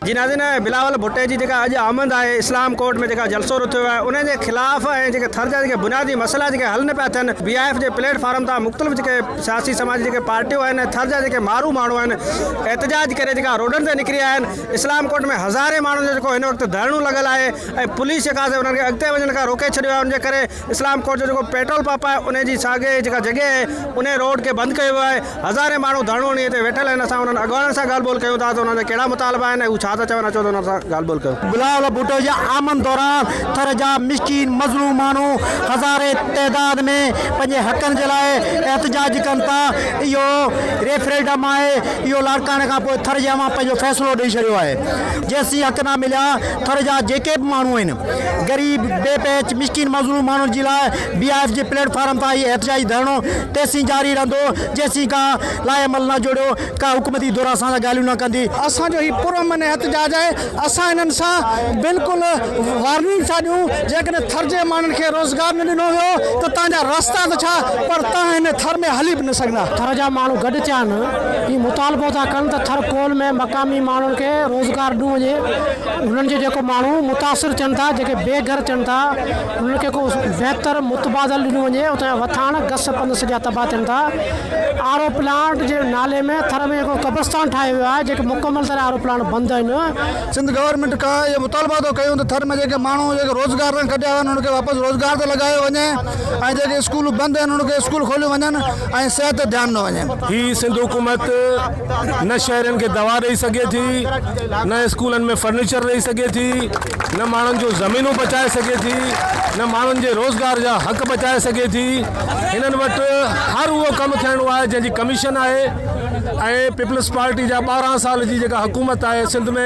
جي ناظرين بلاول ڀٽي جي جيڪا اڄ آمد آهي اسلام ڪوٽ ۾ جيڪا جلسو رٿيو ويو آهي ان جي خلاف ۽ جيڪي ٿر جا جيڪي بنيادي مسئلا جيڪي حل نه پيا ٿين بي I F جي پليٽ فارم تان مختلف جيڪي سياسي سماجي جيڪي پارٽيون آهن ۽ ٿر جا جيڪي مارو ماڻهو آهن احتجاج ڪري جيڪا روڊن تي نڪري آيا آهن اسلام ڪوٽ ۾ هزارين ماڻهن جو جيڪو هن وقت ڌرڻو لڳل آهي ۽ پوليس جيڪا آهي انهن کي اڳتي وڃڻ کان روڪي ڇڏيو آهي ان جي ڪري اسلام ڪوٽ جو جيڪو پيٽرول پمپ آهي ان جي ساڳي جيڪا جڳهه آهي ان روڊ کي بند ڪيو ويو آهي هزارين ماڻهو ڌرڻو هڻي هتي ويٺل آهن اسان انهن اڳواڻن سان ڳالهه ٻولهه ڪيون ٿا ته انهن جا ڪهڙا مطالبا آهن ۽ هو ڇا ٿا چون اچو ته انهن سان ڳالهه ٻولهه ڪيون. بلاول ڀٽو جي آمد دوران ٿر جا مسڪين مظلوم ماڻهو هزارين تعداد ۾ پنهنجي حقن جي لاء احتجاج ڪن ٿا اهو ريفريڊم آهي اهو لاڙڪاڻي کان پوء ٿر جي عوام پنهنجو فيصلو ڏئي ڇڏيو آهي جيسين حق نه مليا ٿر جا جيڪي به ماڻهو آهن غريب، بي پهچ، مسڪين مظلوم ماڻهن جي لاء بي I F جي پليٽ فارم تان هي احتجاجي ڌرڻو تيسين جاري رهندو جيسين ڪا لائحه عمل نه جوڙيو ڪا حڪومتي ڌر اسان سان ڳالهيون نه ڪندي. اسان جو هي پرامن احتجاج آهي اسان انهن سان بلڪل وارننگ ٿا ڏيون جيڪڏهن ٿر جي ماڻهن کي روزگار نه ڏنو ويو ته تان جا رستا ته ڇا پر تان هن ٿر ۾ هلي به نه سگهندا. ٿر جا ماڻهو گڏ ٿيا آهن هي مطالبو ٿا ڪن ته ٿر ڪول ۾ مقامي ماڻهن کي روزگار ڏنو وڃي. انهن جي جيڪو ماڻهو متاثر ٿين ٿا جيڪي بي گهر ٿين ٿا انهن کي ڪو بهتر متبادل ڏنو وڃي اتان جا وٿاڻ گس پنڌ سڄا تباهه ٿين ٿا آر او پلانٽ جي نالي ۾ ٿر ۾ هڪڙو قبرستان ٺاهيو ويو آهي جيڪي مڪمل طرح آر او پلانٽ بند آهن. سنڌ گورنمينٽ کان اهو مطالبو ٿو ڪيون ته ٿر ۾ جيڪي ماڻهو جيڪي روزگار تان ڪڍيا ويا آهن انهن کي واپس روزگار تي لڳايو وڃي ۽ جيڪي اسڪول بند آهن انهن کي اسڪول کوليون وڃن ۽ صحت تي ڌيان ڏنو وڃي. هي سنڌ حڪومت نه شهرين کي دوا ڏئي سگهي ٿي، نه اسڪولن ۾ فرنيچر ڏئي سگهي ٿي، نه ماڻهن جون زمينون بچائي سگهي ٿي، نه ماڻهن جي روزگار جا حق بچائي سگهي ٿي. هنن وٽ هر اهو ڪم ٿيڻو آهي جنهن جي ڪميشن آهي ۽ پيپلز پارٽي جا 12 سال جي جيڪا حڪومت آهي سنڌ ۾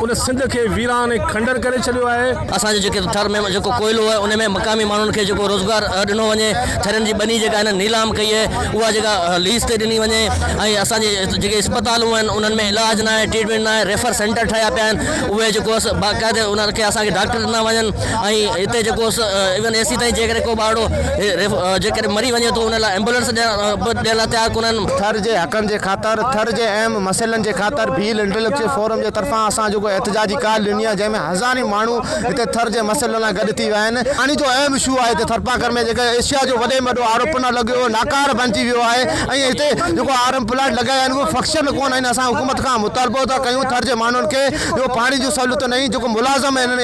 ان سنڌ کي ويران ۽ کنڊر ڪري ڇڏيو آهي. اسان جو جيڪي ٿر ۾ جيڪو ڪوئلو آهي ان ۾ مقامي ماڻهن کي جيڪو روزگار ڏنو وڃي ٿرين جي ٻني جيڪا هنن نيلام ڪئي آهي اها جيڪا ليز تي ڏني وڃي ۽ اسان جي جيڪي اسپتالون آهن انهن ۾ علاج ناهي ٽريٽمينٽ ناهي ريفر سينٽر ٺهيا پيا آهن اهي جيڪو باقاعدي انهن کي اسان کي ڊاڪٽر ڏنا وڃن ۽ هتي جيڪو ايون ايسي تائين جيڪڏهن ڪو ٻارڙو جيڪڏهن مري وڃي ٿو ان لاء ايمبولينس به ڏيڻ لاء تيار ڪونهن. ٿر جي حقن جي خاطر ٿر جي اهم مسئلن جي خاطر ڀيل انٽليڪچوئل فورم جي طرفان اسان جيڪو احتجاجي ڪال ڏني آهي جنهن ۾ هزارين ماڻهو هتي ٿر جي مسئلن لاء گڏ ٿي ويا آهن. پاڻي جو اهم اشو آهي هتي ٿرپاڪر ۾ جيڪا ايشيا جو وڏي ۾ وڏو آر او پلانٽ لڳيو هو ناڪاره بنجي ويو آهي ۽ هتي جيڪو آر او پلانٽ لڳايا آهن اهي فنڪشن ڪونه آهن اسان حڪومت کان مطالبو ٿا ڪيون ٿر جي ماڻهن کي جو پاڻي جون سهولتون نه جيڪو ملازم آهن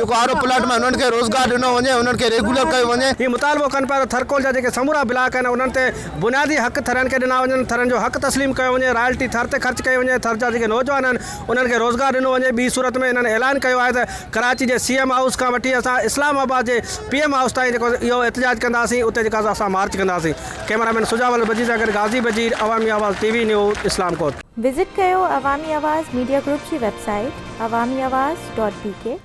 جيڪو آر او پلانٽ ۾ انهن کي روزگار ڏنو وڃي انهن کي ريگيولر ڪيو وڃي. هي مطالبو ڪن پيا ته ٿرڪول جا جيڪي سمورا بلاڪ آهن انهن تي بنيادي حق ٿرين کي ڏنا وڃن، ٿرين جو حق تسليم ڪيو وڃي، رائلٽي ٿر تي خرچ ڪئي وڃي، ٿر جا جيڪي نوجوان آهن انهن کي روزگار ڏنو وڃي، ٻي صورت ۾ هنن اعلان ڪيو آهي ته ڪراچي جي سي ايم هائوس کان وٺي اسان اسلام آباد جي پي ايم هائوس تائين جيڪو اهو احتجاج ڪنداسين اتي جيڪا اسان مارچ ڪنداسين ڪئميرا مين سجاول بجير سان گڏ Ghazi Bajeer Awami Awaz T V news Islamkot. Visit ڪيو عوامي آواز ميڊيا گروپ جي website Awami Awaz dot B K.